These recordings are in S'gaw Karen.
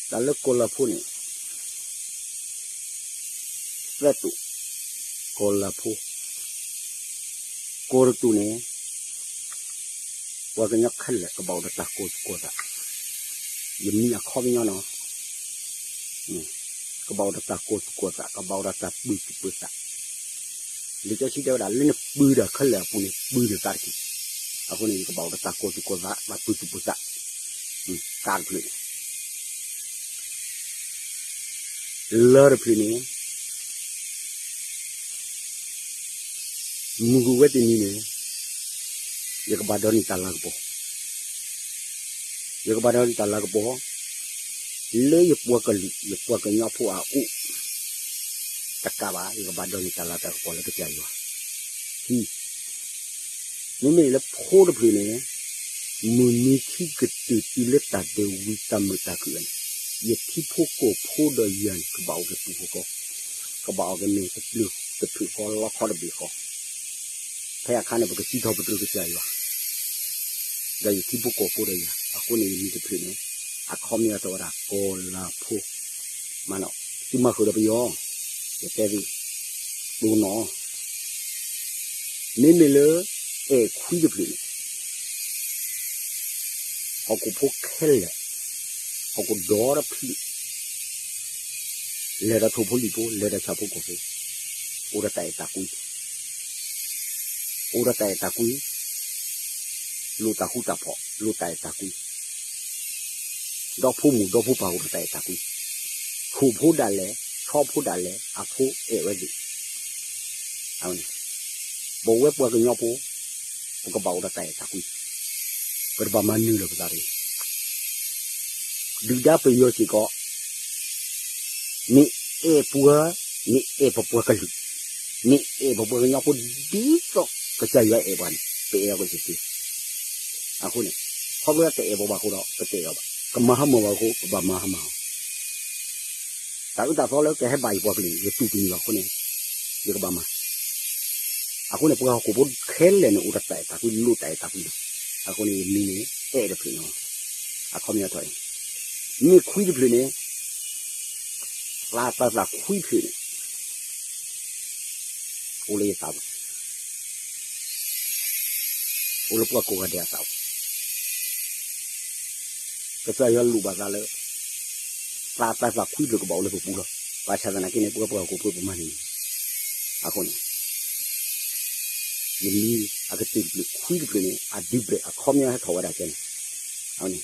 တၢ်လၢကီၢ်လၤဖိန့ၣ် သၢတိာ်, ကီၢ်လၤဖိ, ကီၢ်တတိာ်န့ၣ် ပှၤကညီခဲလၢာ်ကဘၣ်အိၣ်ဒီးတၢ်ကီၤသူၣ်ကီၤသး, ယမံၤအခီပညီနီၤ, ကဘၣ်အိၣ်ဒီးတၢ်ကီၤသူၣ်ကီၤသး, ကဘၣ်အိၣ်ဒီးတၢ်ပၢၤသူၣ်ပၢၤသး, လံာ်စီဆှံတဲဝဲဒၣ် လၢနပၢၤတၢ်ခဲလၢာ်အပူၤန့ၣ် ပၢၤဒီးသးတက့ၢ်. အဃိန့ၣ် ယကဘၣ်အိၣ်ဒီးတၢ်ကီၤသူၣ်ကီၤသး, တၢ်ပၢၤသူၣ်ပၢၤသး, တၢ်တဖျၢၣ်န့ၣ် လၢတဖျၢၣ်န့ၣ် မုၢ်ကဝဲတနံၤန့ၣ် ယကဘၣ်ဒိးန့ၢ်တၢ်လၤကပီၤ, ယကဘၣ်ဒိးန့ၢ်တၢ်လၤကပီၤ လၢယပှၤကလုာ် ယပှၤကညီဖိအအိၣ် တကးဘၣ် ယကဘၣ်ဒိးန့ၢ်တၢ်လၤတၢ်ကပီၤလၢကစၢ်ယွၤ, ခံ မ့မ့ၢ်လၢဖိတဖျၢၣ်န့ၣ် မုၢ်နံၤခံကတၢၢ်တုၤလၢတၢ်ဒဲးဝံၤတၢ်မုာ်တၢ်ခုၣ်န့ၣ် ယထံဖိကီၢ်ဖိဒီးယၤန့ၣ် ကဘၣ်အိၣ်က့ၤပူၤဃီဃီ, ကဘၣ်အိၣ်က့ၤမ့ၢ်တဖျၢၣ်ဃီလီခီတဘ့ၣ်ဃီ, ဖဲအခါန့ၣ် ပကစံးထီၣ်ပတြၢၤကစၢ်ယွၤ ဒီးယထံဖိကီၢ်ဖိဒီးယၤ, အဃိန့ၣ် ယမံၤတဖျၢၣ်န့ၣ် အခီပညီထီၣ်ဝဲဒၣ် ကီၢ်လၤဖိ, မ့ၢ်နီၤ, သုမၤဃုာ်ဒီးပယီၤ, ယတဲသု, တိၢ်နီၣ်, မ့မ့ၢ်လၢ အဲၣ်ခွံတဖျၢၣ်န့ၣ် ဟီၣ်ခိၣ်ဖိခဲလၢာ်, ဟီၣ်ခိၣ်ဒီတဖျၢၣ်, လဲၤဒီးထိၣ်ဖိလံၣ်ဖိ, လဲၤဒီးဆၣ်ဖိကီၢ်ဖိ, အိၣ်ဒီးတၢ်အဲၣ်တၢ်ကွံ, အိၣ်ဒီးတၢ်အဲၣ်တၢ်ကွံ, လိၣ်တၢ်ဃူတၢ်ဖိး, လိၣ်တၢ်အဲၣ်တၢ်ကွံ, ဒီဖိမိၢ်ဒီဖိပၢ်အိၣ်ဒီးတၢ်အဲၣ်တၢ်ကွံ, ထိၣ်ဖိဒၣ်လဲာ်, ဆီဖိဒၣ်လဲာ်, အဖိအဲၣ်ဝဲသ့ၣ်, အဝဲန့ၣ် ပဝဲပှၤကညီဖိ ပကဘၣ်အိၣ်ဒီးတၢ်အဲၣ်တၢ်ကွံ, ပတဘၣ်မၤနၢၤလၢၤပသးတဂ့ၤ. ဒုၣ်ဒါပယီၤစ့ၢ်ကီး မ့ၢ်အဲၣ်ပှၤ, မ့ၢ်အဲၣ်ပပှၤကလုာ်, မ့ၢ်အဲၣ်ပပှၤကညီဖိဒ်သိးကစၢ်ယွၤအဲၣ်ပှၤန့ၣ် ပအဲၣ်အီၤကစၢ်က့ၤ, အဃိန့ၣ် ခီဖျိတအဲၣ်ပှၤဘၣ်အဃိဒီး ပတအဲၣ်အီၤဘၣ်, ကမၤဟါမၢ်ဘၣ်အဃိ ပဘၣ်မၤဟါမၢ်အီၤ တၢ်အၢတၢ်သီလၢကဟဲဘၣ်ယပှၤကလုာ်န့ၣ် ယတူၢ်တန့ၢ်ဘၣ်အဃိန့ၣ် ယကဘၣ်မၤ, အဃိန့ၣ် ပှၤဟီၣ်ခိၣ်ဖိခဲလၢာ်န့ၣ် အိၣ်ဒီးတၢ်အဲၣ်တၢ်ကွံ လိၣ်တၢ်အဲၣ်တၢ်ကွံလီၤ. အဃိန့ၣ် ယမံၤန့ၣ် အဲၣ်တဖျၢၣ်န့ၣ်လီၤ. အခီပညီထီၣ်အံၤ, မ့ၢ်ခွံတဖျၢၣ်န့ၣ် သးသၢသးခွံတဖျၢၣ်န့ၣ် အိၣ်လၢယသးပူၤ, အိၣ်လၢပှၤကိးဂၤဒဲးအသးပူၤ, ကစၢ်ယွၤလိၣ်ဘၣ်သးလၢ သးသၢသးခွံတဖျၢၣ်ကဘၣ်အိၣ်လၢပပူၤလီၤ. ဘၣ်ဆၣ်သနာ်က့န့ၣ် ပဝဲပှၤဟီၣ်ခိၣ်ဖိပမၤန့ၣ်, အဃိန့ၣ် ယမံၤအကတၢၢ်တဖျၢၣ်ခွံတဖျၢၣ်န့ၣ် အဒုးပျဲၢ်အခီပညီဟဲထီၣ်ဝဲဒၣ်ကဲန့ၣ်, အဝဲန့ၣ်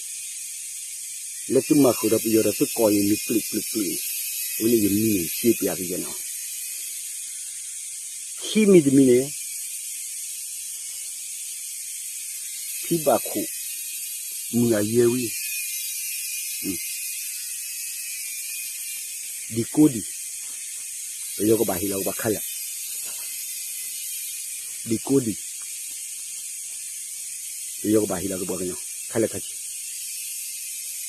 လၢသုမၤဃုာ်ဒီးပယီၤဒီးသုကိးယမံၤပျၢၣ်ပျၢၣ်ပျၢၣ်န့ၣ်, အဝဲန့ၣ်ယမံၤန့ၣ် စ့ပျးကယဲၢ်န့ၣ်လီၤ. ခံမံၤတမံၤန့ၣ် ဖံဘၣ်ခိၣ် မုၢ်အယဲၢ်ဝံၤ ဒံကိဒံ, ပယီၤကဘၣ်ဟ့ၣ်လီၤက့ၤပှၤခဲလၢာ်, ဒံကိဒံ, ပယီၤကဘၣ်ဟ့ၣ်လီၤက့ၤပှၤကညီ ခဲလၢာ်ခဲဆ့,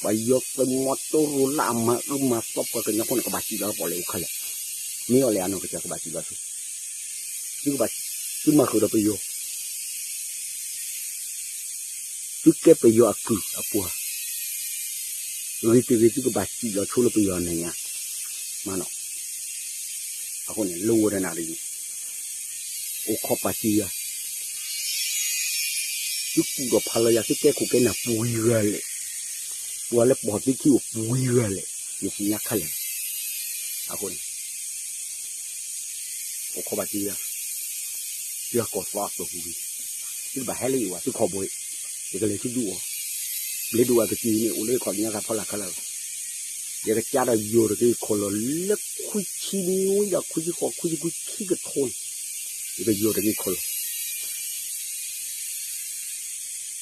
ပယီၤသုးမီၤတိရိၤလၢအမၤအၢမၤသီပှၤကညီဖိန့ၣ် ကဘၣ်စံၣ်လီၤပီၣ်လဲၣ်အိၣ်ခဲလၢာ်, မ့ၢ်အီၤလဲၣ်အနီၢ်ကစၢ်ကဘၣ်စံၣ်လီၤဆူ သုကဘၣ်, သုမၤဃုာ်ဒီးပယီၤ သုကဲပယီၤအကုၢ်အပှၤ, ဂ့ၤတဂ့ၤ သုကဘၣ်စံၣ်လီၤဆိလၢပယီၤအမဲာ်ညါ, မနီၤ, အဃိန့ၣ် လၢဝဲဒၣ်နၤတဂ့ၤ, အိၣ်ခိးပာ်စံယၤ, သုကူၣ်ထီၣ်ဖးလီၤယၤ သုကဲခိၣ်ကဲနၢ်ပှဲၤဂၤလဲၣ်, ပှၤလၢပိာ်သုခံအိၣ်ပှဲၤဂၤလဲၣ်, ယသ့ၣ်ညါခဲလၢာ်, အဃိန့ၣ် အိၣ်ခိးဘၣ်စံယၤ, သုဟဲကီၢ်သီအပၢၤပူၤဂ့ၤ, သုတဘၣ်ဟဲလၢယအိၣ်ဘၣ် သုခီၣ်ဘိ, ယကလဲၤဆူဒူအီၤ, ဘျ့ဒိၣ်အကစၢ်န့ၣ် အိၣ်လၢယခီၣ်ညါသးဖီလာ်ခဲလၢာ်လီၤ, ယကစၢ်ဒီးယိာ်တက့ၢ်ခီၣ်လီၢ်လၢခွံဆံနွံဒီးခွံဆံဃိး ခွံဆံခွံခံကထိန့ၣ်, ယကယိာ်တက့ၢ်ခီၣ်လီၢ်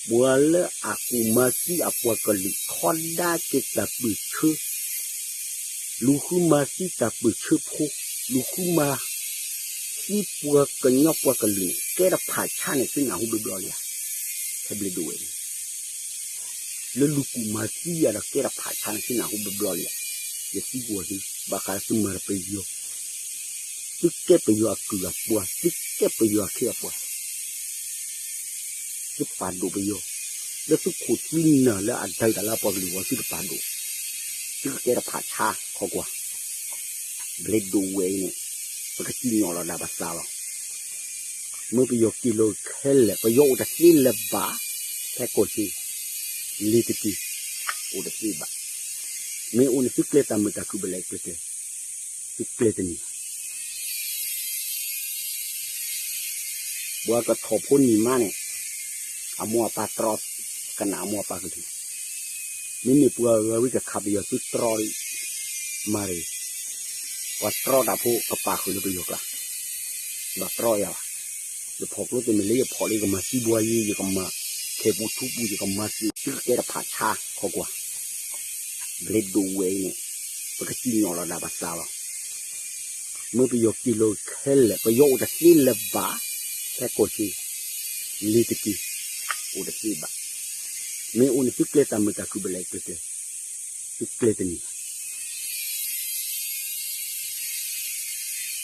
ပှၤလၢအကူၣ်မၤသံအပှၤကလုာ် ထီဒါက့ၤတၢ်ပၢၢ်ဆၢ, လူၤဃုမၤသံတၢ်ပၢၢ်ဆၢဖိ, လူၤဃုမၤသံပှၤကညီပှၤကလုာ်န့ၣ် ကဲတဖၣ်ဆါန့ၣ် သုနၢ်ဟူဘျီဘျီလံဧါ, ဖဲဘျ့ဒိၣ်ဝဲန့ၣ် လၢလူၤကူၣ်မၤသံယၤဒီးကဲတဖၣ်ဆါန့ၣ် သုနၢ်ဟူဘျီဘျီလံဧါ, ယသံကွၢ်သု ဘၣ်ဃးသုမၤဒီးပယီၤ, သုကဲပယီၤအကုၢ်အပှၤ, သုကဲပယီၤအခ့အပှၤ သုပာ်ဒိၣ်ပယီၤ, လၢသုခိၣ်သုနၢ်လၢအဒုးတၢ်လၢအပှၤကလုာ်အဂီၢ် သုတပာ်ဒိၣ်, သုကကဲတဖးဆါခီကွၢ်, ဘျ့ဒိၣ်ဝဲအံၤန့ၣ် ပကစံၣ်ညီၣ်လီၤဒၣ်ပသးလီၤ. မ့ၢ်ပယီၤက့ၤလီၤခဲလၢာ် ပယီၤအိၣ်တသ့လၢၤဘၣ်, ဖဲကီၢ်ဆၣ် လ့ၤတက့ၤ အိၣ်တသ့ဘၣ်. မ့ၢ်အိၣ်န့ၣ် သုကျဲတၢ်မုာ်တၢ်ခုၣ်ဘၣ်လဲၣ်ကျဲတဲ, သုကျဲတန့ၢ်ဘၣ်. ပှၤကထီၣ်ဖိနံၤမါန့ၣ် အမိၢ်အပၢ်တြီ, ကနၣ်အမိၢ်အပၢ်ကလုၢ်, မ့မ့ၢ်ပှၤဂၤဝံကခးပယီၤသုတြီဒံး, မၤတဂ့ၤ, ပှၤတြီတၢ်ဖိကပာ်ဃုာ်လၢပယီၤကျါ, ဘၣ်တြီယၤဘၣ်. ယဖီၣ်ကျိတမ့ၢ်လၢယဖီၣ်လၢယကမၤစံးဘှါယ့ ယကမၤခဲပူထူပူ ယကမၤစံး သုကကဲတဖးဆါခီကွၢ် ဘျ့ဒိၣ်ဝဲအံၤန့ၣ် ပကစံၣ်ညီၣ်လီၤဒၣ်ပသးလီၤ. မ့ၢ်ပယီၤက့ၤလီၤခဲလၢာ် ပယီၤအိၣ်တသ့လၢၤဘၣ်, ဖဲကီၢ်ဆၣ် လ့ၤတက့ၤ အိၣ်တသ့ဘၣ်. မ့ၢ်အိၣ်န့ၣ် သုကျဲတၢ်မုာ်တၢ်ခုၣ်ဘၣ်လဲၣ်ကျဲတဲ, သုကျဲတန့ၢ်ဘၣ်.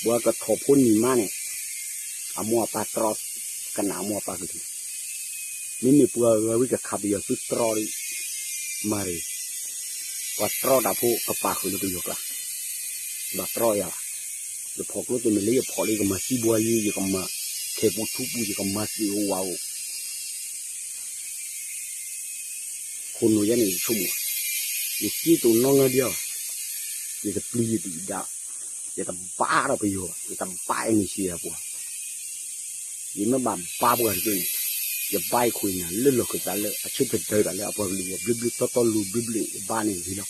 ပှၤကထီၣ်ဖိနံၤမါန့ၣ် အမိၢ်အပၢ်တြီ, ကနၣ်အမိၢ်အပၢ်ကလုၢ်, မ့မ့ၢ်ပှၤဂၤဝံကခးပယီၤသုတြီဒံး, မၤတဂ့ၤ, ပှၤတြီတၢ်ဖိကပာ်ဃုာ်လၢပယီၤကျါ, ဘၣ်တြီယၤဘၣ်. ယဖီၣ်ကျိတမ့ၢ်လၢယဖီၣ်လၢယကမၤစံးဘှါယ့ ယကမၤခဲပူထူပူ ယကမၤစံးအိၣ်ဝးအိၣ် ခိၣ်နူာ်ယဲန့ၣ်ယဆိကမိၣ်, ယစ့တိၣ်နီၣ်ငါဒံးဘၣ်, ယတပျံၤယတအံၣ်ဒၣ်, ယတဘါဒီးပယီၤဘၣ်, ယတဘါအမ့ၢ်စံးယၤပှၤ, ယမ့ၢ်ဘၣ်ဘါပှၤတက့ၢ်န့ၣ်, ယဘါယခိၣ်ယနၢ်လၢလီၢ်ခၢၣ်သးလၢအဆၢထၢၣ်တၢၢ်တၢ်လၢအပှၤကလုာ်အဂီၢ် ဘျ့ဘျ့တီတီလိၤဘျ့ဘျ့ ယဘါန့ၣ်ဂ့ၤလီၤ.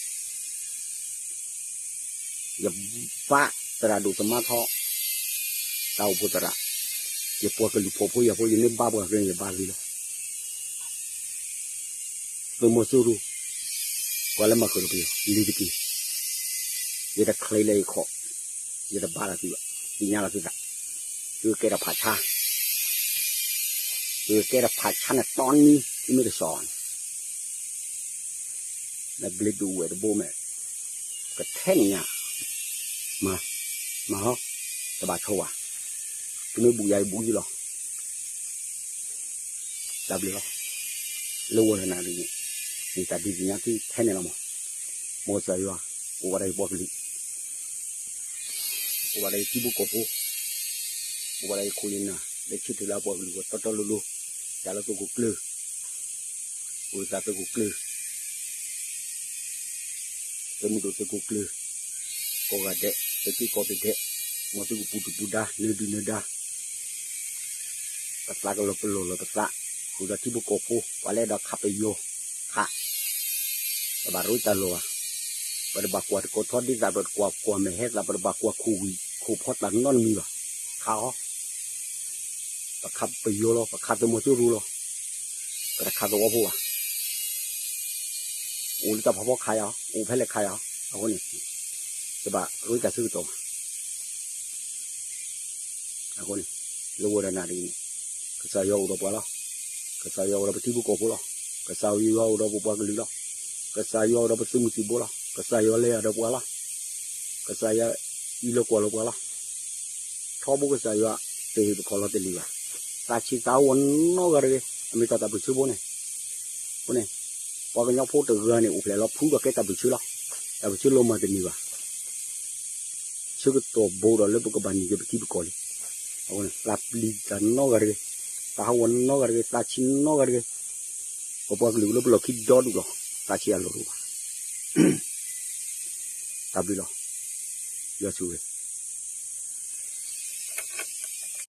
ယဘါသရၣ်ဒိၣ်သမါထီ, တၢ်အိၣ်ဖှိၣ်သရၣ်, ယပှၤကလုာ်ဖှီၣ်ဖိယာ်ဖိ ယမ့ၢ်ဘါပှၤကလုာ်န့ၣ် ယဘါဂ့ၤလီၤ. သုးမီၤစိရိၤ, ပှၤလၢမၤဃုာ်ဒီးပယီၤ လ့ၤတက့ၤ, ယတချ့လၢယခီၣ်, ယတဘါလီၤသုဘၣ်, သ့ၣ်ညါလီၤသုသး, သုကကဲတၢ်ဖးဆါ, သုကကဲတၢ်ဖးဆါန့ၣ်တီနံၤ သုမ့ၢ်တစီၣ်န့ၣ် နဘျ့ဒိၣ်ဝဲၢ်တဘိမဲာ်, ကထဲန့ၣ်ညါ, မၤ, မၤဟီ, တဘၣ်ဆိဝဲ, သုမ့ၢ်ဘူးယၤယဘူးသုလီၤ. တၢ်ဘျုးလီၤ. လၢဝီၤတနၤဒ်န့ၣ်, န့ၣ်တၢ်ဒုးသ့ၣ်ညါသုထဲန့ၣ်လီၤမး, မ်ကစၢ်ယွၤ, အိၣ်ဝဲဒၣ်ယပှၤကလုာ် အိၣ်ဝဲဒၣ်ယထံဖိကီၢ်ဖိ, အိၣ်ဝဲဒၣ်ယခိၣ်ယနၢ် လၢဆၢထၢၣ်လၢအပှၤကလုာ်အဂီၢ်တီတီလိၤလိၤ, ယၤလၢသုးခိၣ်ကျၢၢ်, အိၣ်သးသုးခိၣ်ကျၢၢ်, သုးမုၢ်ဒိၣ်သုးခိၣ်ကျၢၢ်, ကိးဂၤဒဲး, သုးက့ကိးသ့ၣ်ဒဲး, မ်သုကပူၤဒုၣ်ပူၤဒါ နၢၤဒုၣ်နၢၤဒါ ပသးကလီၤပလိာ်လီၤပသး, ဃုာ်ဒီးထံဖိကီၢ်ဖိ ပှၤလၢအဲၣ်ဒိးခးပယီၤ, ခး, ပဘၣ်ရ့တၢ်လီၢ်ဘၣ်, ပတဘၣ်ကွၢ်တကိးထီဒ့သး, ပတကွၢ်ကွၢ်မဲာ်ဟဲသး, ပတဘၣ်ကွၢ်ခိၣ်ဝံၣ်ခိၣ်ဖီသးနီတမံၤဘၣ်, ခးအီၤ, ပခးပယီၤလီၤ, ပခးသုးမီၤစိရိၤလီၤ, ပတခးသဝီဖိဘၣ်, အိၣ်လၢတၢ်ဖးဖီခးယၤ, အိၣ်ဖဲလဲၣ်ခးယၤ, အဃိန့ၣ်, တဘၣ်ရ့တၢ်ဆၢကတီၢ်ဘၣ်. အဃိန့ၣ်, လၢဝီၤတနၤဒ်အံၤန့ၣ်, ကစၢ်ယွၤအိၣ်ဒီးပှၤလီၤ. ကစၢ်ယွၤအိၣ်ဒီးပထံဖိကီၢ်ဖိလီၤ. ကစၢ်ယွၤအိၣ်ဒီးပပှၤကလုာ်လီၤ. ကစၢ်ယွၤအိၣ်ဒီးပသုးမုၢ်သံၣ်ဘိလီၤ. ကစၢ်ယွၤလဲၤယၤဒီးပှၤလီၤ. ကစၢ်ယွၤအံးလီၤကွၢ်လီၤပှၤလီၤ. ထီဘိကစၢ်ယွၤတဟ့ၣ်ပခီၣ်လီၤတလ့ၢ်ဘၣ်. သးဆံးသးဟးဂီၤနီတဂၤတဂ့ၤ, အမ့ၢ်တၢ်တၢ်ပၢၢ်ဆၢဖိန့ၣ်, အဃိန့ၣ်, ပှၤကညီဖိတဂၤန့ၣ်အိၣ်ဖျဲၣ်လီၤဖုဒီးကဲတၢ်ပၢၢ်ဆၢလီၤ. တၢ်ပၢၢ်ဆၢလီၤမၢ်တန့ၢ်ဘၣ်. ဆၢကတီၢ်ဘိဒီးလၢပကဘၣ်န့ၢ်က့ၤပထံပကီၢ်လံ. အဃိန့ၣ် သးပျံၤတၢ်နီတဂၤတဂ့ၤ, သးဟးဂီၤနီတဂၤတဂ့ၤ, သးဆံးနီတဂၤတဂ့ၤ, ပပှၤကလုာ်လၢပလီၢ်ခံဒီဒူၣ်လီၤ. သးဆံးအလီၢ်တအိၣ်ဘၣ်. တၢ်ဘျုးလီၤ. ယွၤဆိၣ်ဂ့ၤ